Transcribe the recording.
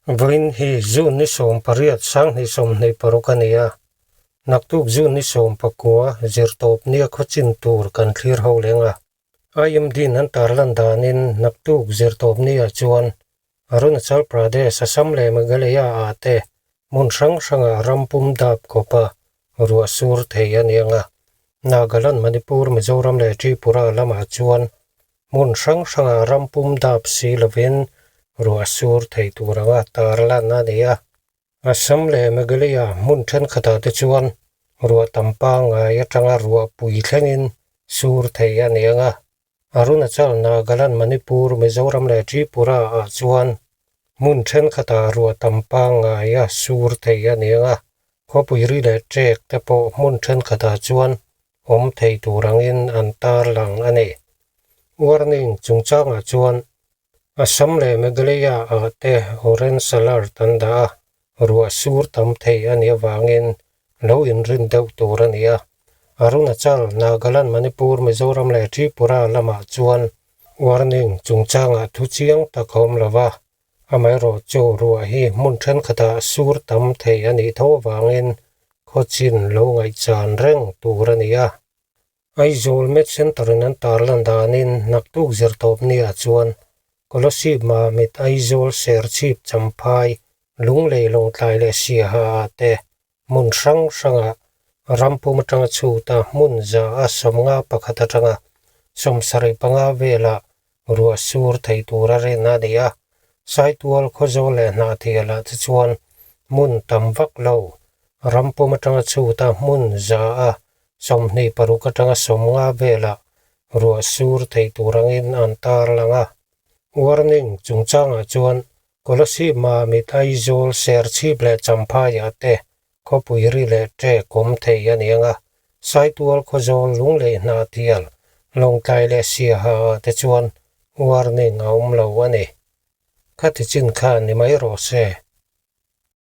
Vawiin hi June ni 18 2026 a ni a, naktuk June ni 19 zirtawp nia khawchin tur kan thlir ho leng a. IMD-in an tarlan danin naktuk zirtawp nia chuan Arunachal Pradesh, Assam leh Meghalaya-ah te hmun hrang hrangah ram pum dap khawpa ruah sur thei a ni ang a. Nagaland, Manipur, Mizoram leh Tripura lamah chuan hmun hrang hrangah ram pum dap si lovin ruah sur thei tur anga tarlan a ni a. Assam leh Meghalaya hmun thenkhatah te chuan ruah tam pangngai atanga ruah pui thlengin sur thei a ni ang a. Arunachal, Nagaland, Manipur, Mizoram leh Tripura ah chuan hmun thenkhatah ruah tam pangngaia sur thei a ni ang a, khawpui ri leh ṭek te pawh hmun thenkhatah chuan awm thei tur angin an tarlang a ni. Warning chungchangah chuan Assam leh Meghalaya ah te orange alert an dah a, ruah sur tam thei a nih avangin lo inrin deuh tur a ni a. Arunachal, Nagaland, Manipur, Mizoram leh Tripura lamah chuan warning chungchangah thu chiang tak a awm lo va, amaherawhchu ruah hi hmun thenkhatah sur tam thei a nih tho avangin khawchin lo ngaihchan reng tur a ni a. Aizawl Med Centre in an tarlan danin naktuk zirtawp nia chuan Kolasib Mamit Aizawl Serchhip Champhai Lunglei Lawngtlai leh Siaha ah te hmun hrang hrangah rampum atanga chhuta hmun za a 51 atanga 75 velah ruah sur thei tura rin a ni a. Saitual Khawzawl leh Hnahthialah te chuan hmun tam vak lo rampum atanga chhuta hmun za a 26 atanga 50 velah ruah sur thei tur angin an tarlang a. Warning chungchangah chuan Kolasib, Mamit, Aizawl, Serchhip leh Champhaiah te khawpui ri leh ṭek awm thei a ni ang a, Saitual, Khawzawl, Lunglei, Hnahthial, Lawngtlai leh Siaha ah te chuan warning a awm lo a ni. Khati chin kha ni mai rawh se.